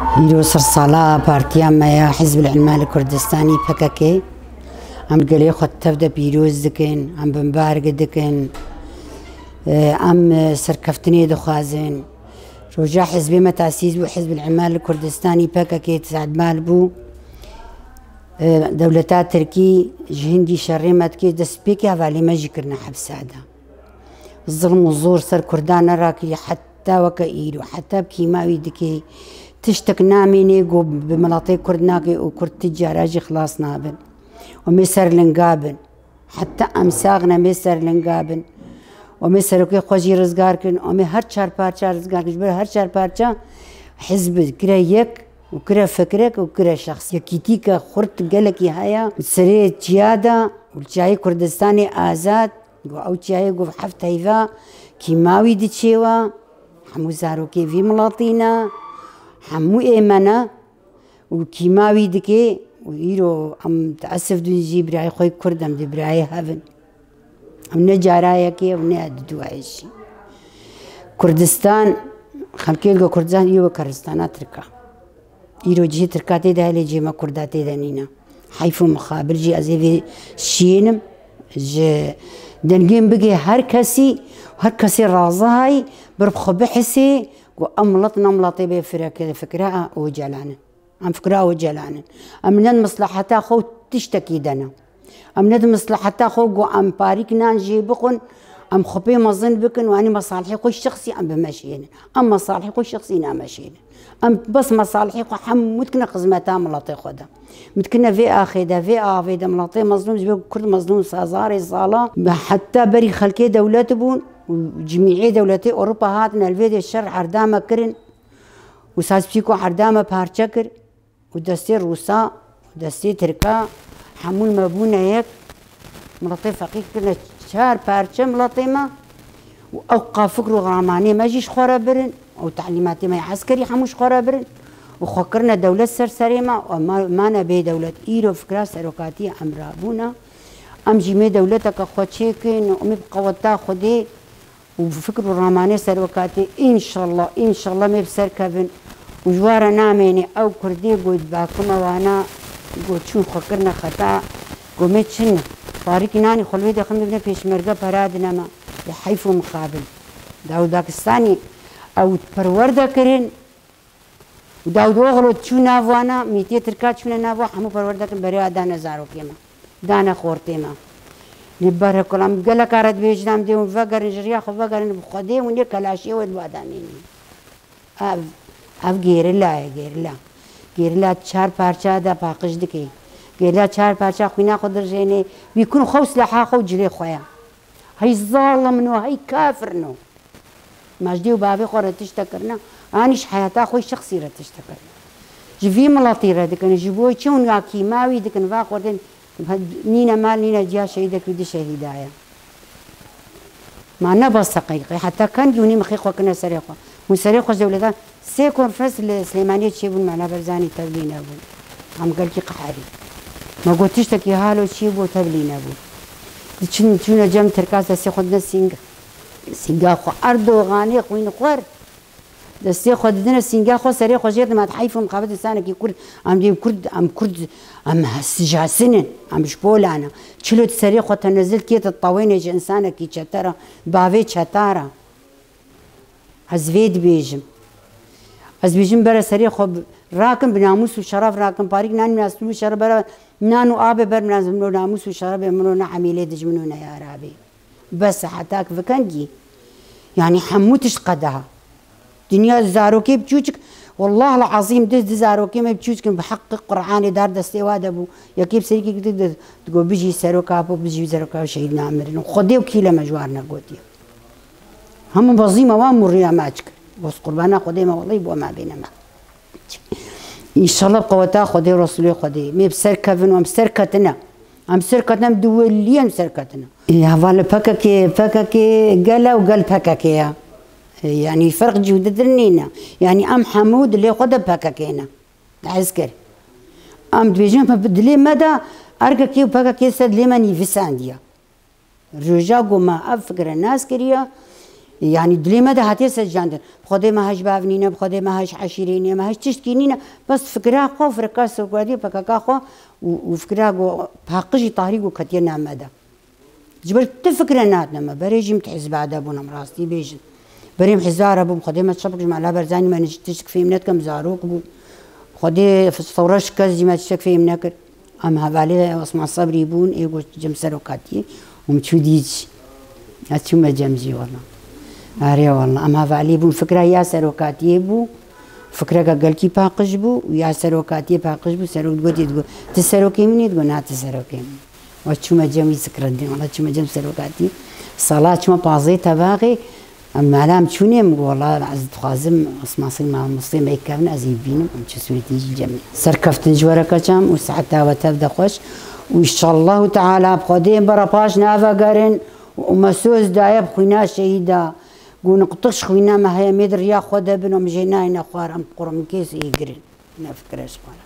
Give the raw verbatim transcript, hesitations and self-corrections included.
Îro sir sala partiya me ya Hizb el-Îma li Kurdistanî, P K K. Em gelê xwe tev de pîroz dikin, em bimbarg dikin, e, em, e, serkeftinê dixwazin. Roja hizbê me tasîs bû, Hizb el-Îma li Kurdistanî, P K K, sedmal bû. E, dewleta Tirkî ji hingî şerê me dikê, destpêkê hevalê me jî kirine hepsa de. Zilm û zor ser Kurdan nerakiriye heta weke îro, heta bi kîma wî dikê. Tiştek namînê ku bi miletê Kurd nake û Kurd ti cara jî xilas nabin. Û mê ser linga bin. Heta em sax ne mê ser linga bin. Û mê serokê xwe jî rizgar kin. Û mê her çar parça rizgar kin. Ji ber her çar parça hizb kire yek û kire fikrek û kire şexs. Yekîtîke xurt gelekî heye. Serê çiya de û çiyayê Kurdistanê azad. Go ew çiyayê go heft heyva kîma wî diçê we, hemû zarokê vî miletî ne, hemû ê me ne û kîma wî dike û îro em teesif dûn jî birayê xwe Kurd em dê birayê hev in. Em ne cara yekê, ew ne di duwayê jî. Kurdistan, xelkê digo Kurdistan îro weke Ristana Tirka. Îro cihê Tirka tê de heye, lê cihê me Kurda tê de nîne. Heyf û mixabir jî ez ê vê şiyênim. Ji dengên bigê her kesî, her kesê razihayî, bir bi xwe bihisê ku ev milet ne miletê bê fireke-, fikra Ocalan in. Em fikra Ocalan in. Em ne di misleheta xwe û tiştekî de ne. Em ne di misleheta xwe ku em parîk nan jê bixwin, em xwe pê mezin bikin û anî mesalihê xwe şexsî em bimeşînin. Em mesalihê xwe şexsî nameşînin. Em bes mesalihê xwe hemû dikine xizmeta miletê xwe de. Em dikine vê axê de, vê avê de, miletê mezlûm, ji bo Kurd mezlûm sa zarê sala, heta berî xelkê dewlet bûn û cimîê dewletê Ewropa hatin, li vê de şer erda me kirin. Û saz psîko erda me parçe kir. û destê Rûsa û destê Tirka hemû me bûne yek. Miletê feqîr kirine çar parçe miletê me û ew qa fikr û ramanê me jî ji xwe re birin û telîmatê me ya eskerî hemû ji xwe re birin û xwe kirine dewlet ser serê me û ma-, mane bê dewlet. Îro fikra serokatiya em rabûne. Em jî mê dewleteke xwe çêkin û mê bi qeweta Xwedê û fikr û ramanê serokatê, înşallah, înşallah mê bi ser kevin û ji wa re namênê ew Kurdê ku di bakime wana ku çûn xwe kirine xeta, ku mê çin parîkî nanî xwe li wê dixin bibine pêşmerge pera dine me. Lê heyf û mixabin. Dawud Pakistanî ew perwerde kirin, û Dawud Oxlo çû nav wana, mîtiyê Tirka çûne nav wa, hemû perwerde kirin, berê dane zarokê me. Dane xortê me. Lê berekul, em geleka re dibêjin, em dê hûn vegerin, ji riya xwe vegerin, bi Xwedê hûn yê kelaşiyê wê li wa de mînî. Ev, ev gerîla ye, gerîla. Gerîla çar parça de paqij dike. Gerîla çar parça xwîna xwe dirjênê. Wî kun xwe û silaha xwe û cilê xwe ye. Hey zalim no, hey kafir no. Ma ji dê û bavê xwe re tiştek kirine, anî ji heyata xwe şexsî re tiştek kirine. Ji vî miletî re dikin, ji bo çi hûn ya kîmawî dikin, va xwe din, nîne mal, nîne ciya şehîdek wî di şehîda ye. Ma ne bes deqîqe, heta kengî hûnî mixê xwe kirine serê xwe. Hûn serê xwe ji dewletan, sê konferans li Silêmaniyê çêbûn, me ne Barzanî tevlî nebû. Em gelkî qeherî. Me got tiştekî halo çêbû, tevlî nebû. Diçin, çûne cem Tirka destê xwe dine sîng. Sînga xwe Erdoganê xwînxwer. Destê xwe didine sînga xwe, serê xwe jêr dime, heyf û mixabet insanekî Kurd, em dê Kurd, em Kurd, em sijasin in, em ji polan in. Çilo tu serê xwe tenezil kê, tu tewênê ji insanekî çete re, bavê çeta re. Ez vê dibêjim. Ez dibêjim bere serê xwe bi-, rakin, bi namûs û şeref rakin, parîk nan, namûs û şeref bere, nan û abê ber min, ez min û namûs û şerefê min û ne emîlê dijmin û ne yarabê. Bes e, heta ki vikengî. Yanî hemû tişt qedeha. Dinya zarokê biçûçik, wallah el-ezîm di, di zarokê me biçûçik in, bi heqî Qur'anê dar destê wa de bû. Yekê bi serîkê girtî di, digo bijî seroka Apo, bijî seroka şehîd namirin. Xwedê û kîle me ji wan negotiye. Hemû bezî me wan murriya me çik. Bos qurbana Xwedê me, wellahî bo me bêne me. Înşallah bi qeweta Xwedê, Resûlê Xwedê. Mê bi ser kevin û em ser ketine. Em ser ketine, em di weliyê em ser ketine. Ê, heval P K K, P K K gel e û gel P K K ye. Ê, yanî ferq cû di dir nîne. Yanî em hemû dilê xwe de P K K ne. Hez kir. Em dibêjin, pe-, dilê me de R K K û P K K ser dilê me nivîsandiye. Roja ku me ev fikre nas kiriye, Yanî dilê me de hatiye secandin. Bi Xwedê me hej bav nîne, bi Xwedê me hej eşîrê nîne, me hej tiştkî nîne. Bes fikra xwe, fikra serokatiyê P K K xwe û, û fikra ku paqijî tarî ku ketiye nav me de. Ji ber tu fikre natine me. Berê jî min tu hizba de bûn, em rastî bêjin. Berê min hizba re bûm, Xwedê me çap bike, ji me la Barzanî me nij-, tiştik fêm nedikim, zarok bû. Xwedê f-, sewra şikest jî me tiştek fêm nekir. Em hevalê Osman Sebrî bûn, ê got cem serokatiyê û min çû dî jî. Ez çûme cem jî wela. Erê wela. Em hevalî bûn, fikra ya serokatiyê bû. Fikreke gelkî paqij bû û ya serokatiyê paqij bû. Serok digot, digot, tu serokê min î? Digot, na, tu serokê min î. Wê çûme cem wî, sikirandîn, wela çûme cem serokatî. Sala çûme pazdehê Tebaxê, em mala em çûnê, min got, wela ez dixwazim Osman Sebrî mamosteyê me yê kevin ez ê bînim, em çû sûretî jî cem. Serkeftin ji we re keçam û saeta we tev de xweş û înşallahu teala bi Xwedê em bera paş navegerin û me soz daye bi xwîna şehîda. Got niqtiş xwîna me heye, em ê di riya xwe de bin, em jê nayne xwar, em qurmikê ê girin. Ne fikre ji xwe re.